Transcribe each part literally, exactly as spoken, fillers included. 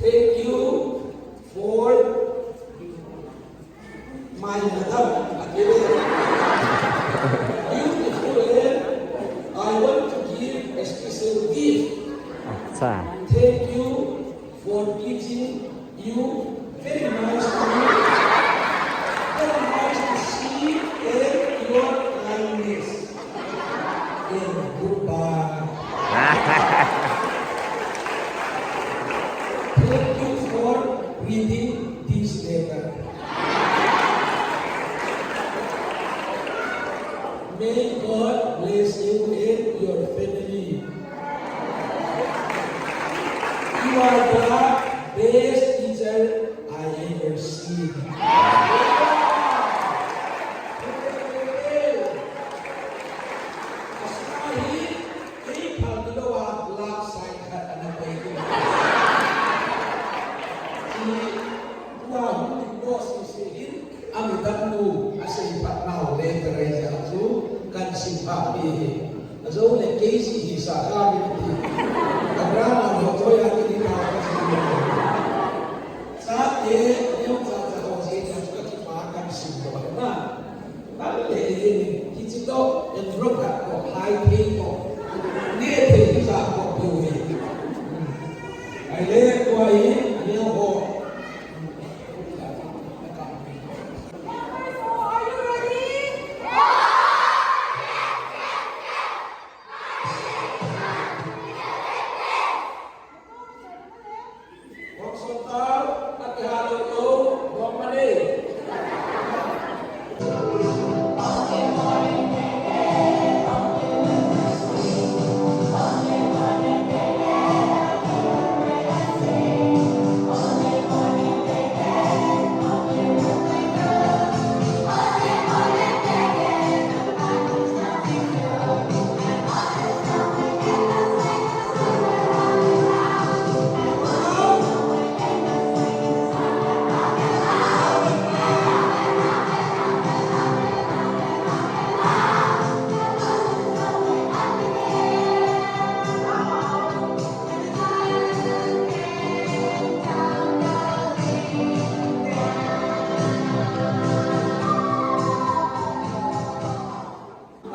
Thank you for my madam. Beautiful, eh? I want to give a special gift. Acha. Thank you for teaching you very nice to me. Very nice to see and your kindness. And goodbye. Thank you for reading this letter. May God bless you and your family. You are the best teacher I ever seen. Asma hi, kei phal tilou a love sign khat ana pai kit. Tua hung ding boss ni se hin, ami damnu, asei phat nau le tarai ja chu, kan sim pha pi hi. Ajo le kei si hi sa ka mi ti. Abraham ho to ya ti ni ka ka si. Sa te, neo sa sa ho si ja chu ka ki pa kan sim lo na. Bang le le ni, ki chi to, en ro ka ko, hai thei ko. Ne thei ki sa ko pi hi. Ai le ko ai, neo ho.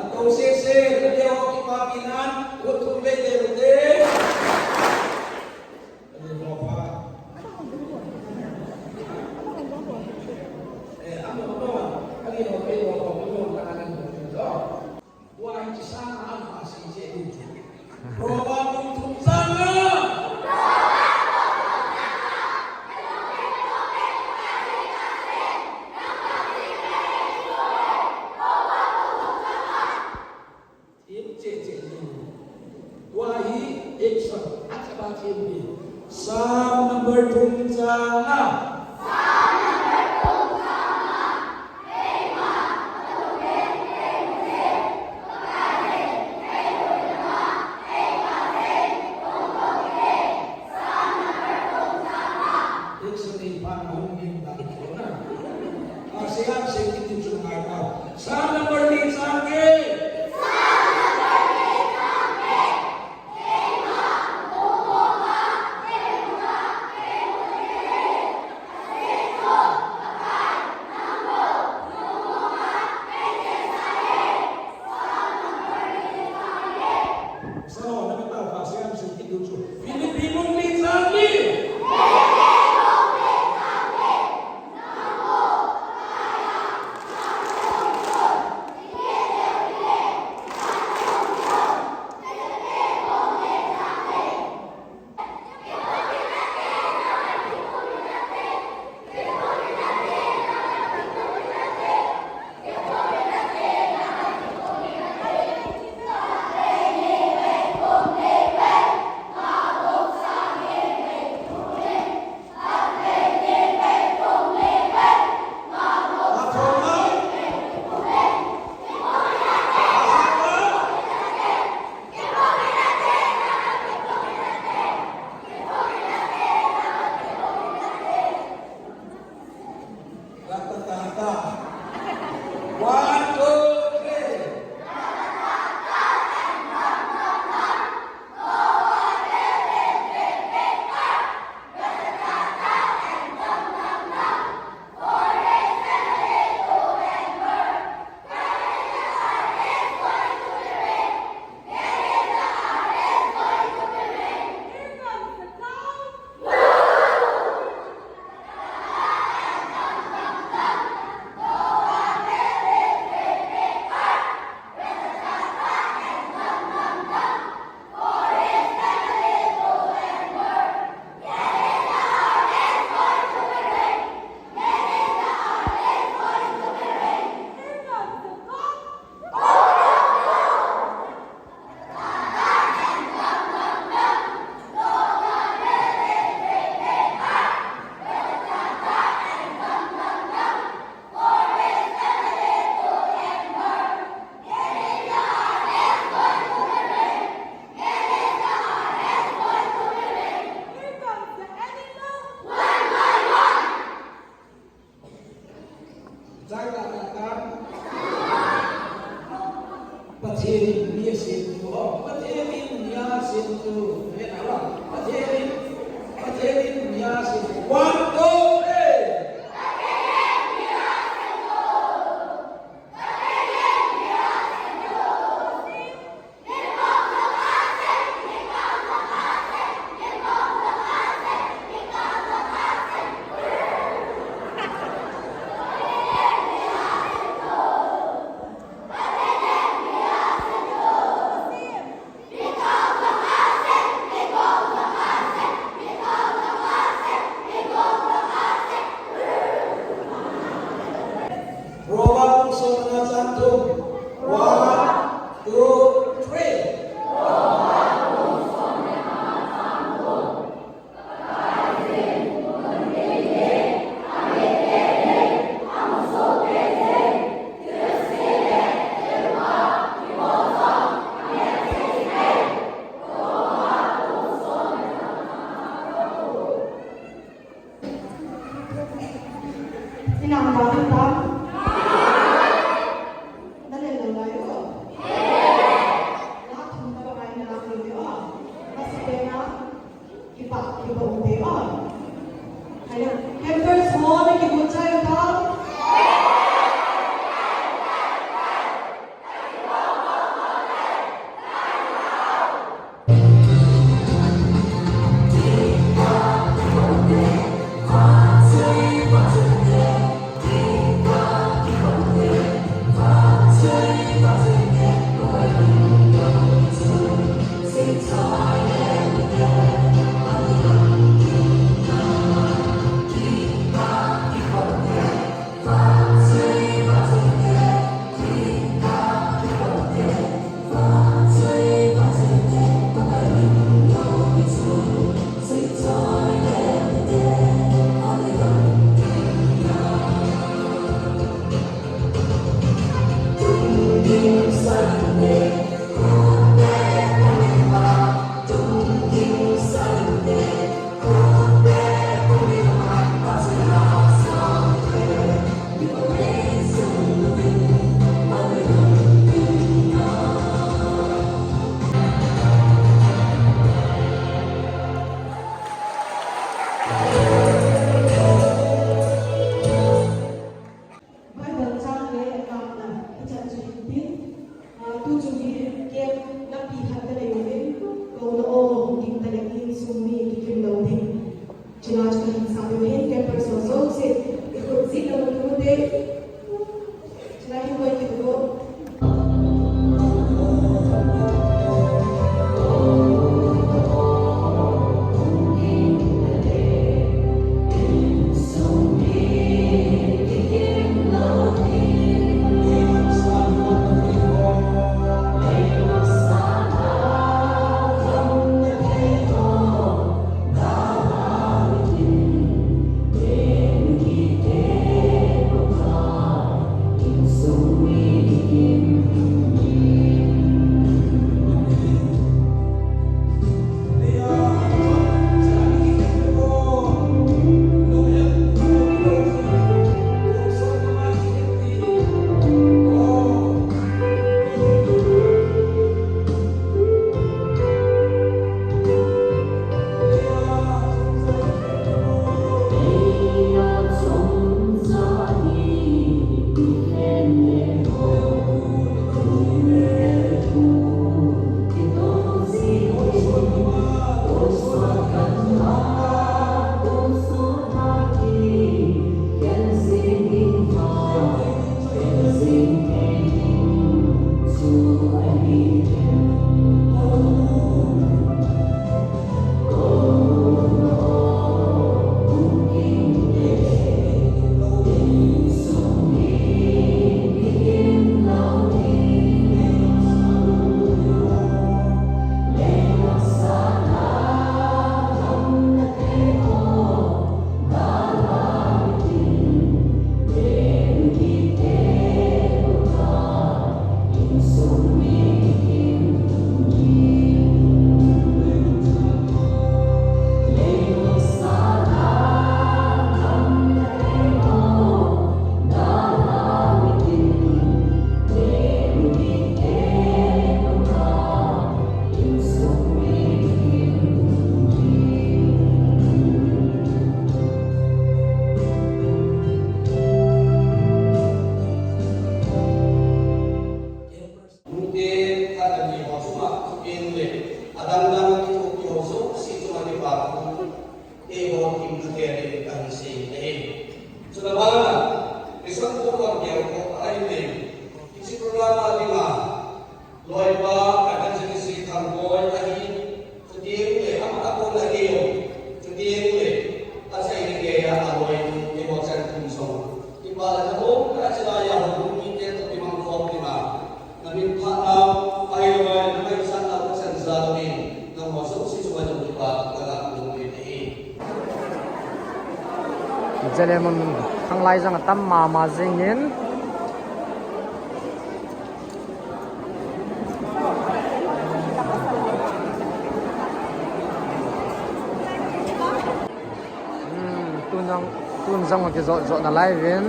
Ato sese, ka dia ho kipa pinan, ko thum ve le te. Ani ho pa. Eh, amo, amo, ani ho pe ho pa, amo, ka anan ho. Tua hi chi sang a alpha si che ni. Proverb bung thum chang nga. Thim che che ni. Tua hi action. Acha ba thim ni. Psalm number thum chang nga. Action ni pa na hung ni ta ni na. A se a se ki tu chu ngai ta. Psalm number ni chang ke. Nang ba hin ba? Na le lo lai o. La thum na ba mai na la lo o. Na sa pe na. Kipa, kipa um te o. Hello. Campers ho, na kibu chai ta. Bible chang le gamna ichan chu hitin, ah, tu chu hi camp lapi khat kanei uvin, kouna o hung ding tale insung mi kikim lou ding. Chuna chu kahin sap uve, campers ho jouse, ikhut jih le mun u te. Chuna hi koi kit u. Nute khat ani ho chunga chuteng le adang dang kithopi ho jouse chunga kipa thu eiho hung thei ding kahin sei ahi. Chuna bana, Mission Board ho gel ho ahi le, hiche program a dinga loipa Evangelist Thangboi ahi, chuteng le ama a kona gei jong, chuteng le achaina geiya aloinu eiho chan thum jong, kipa le thanom tah a chulaiya houbung mite toh kimang khom dinga, na min phat nau, ahilouleh na ngaichat nau kachan jal uvin, nangho jouse chunga jong kipa thu kaga phongdoh e. Jerusalem khanglai jong atam mama jingin. Hmm, tun jong Tun jong kijot jot nalai uvin.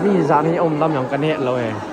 Mi jan hi um lam jong kaneh lou e.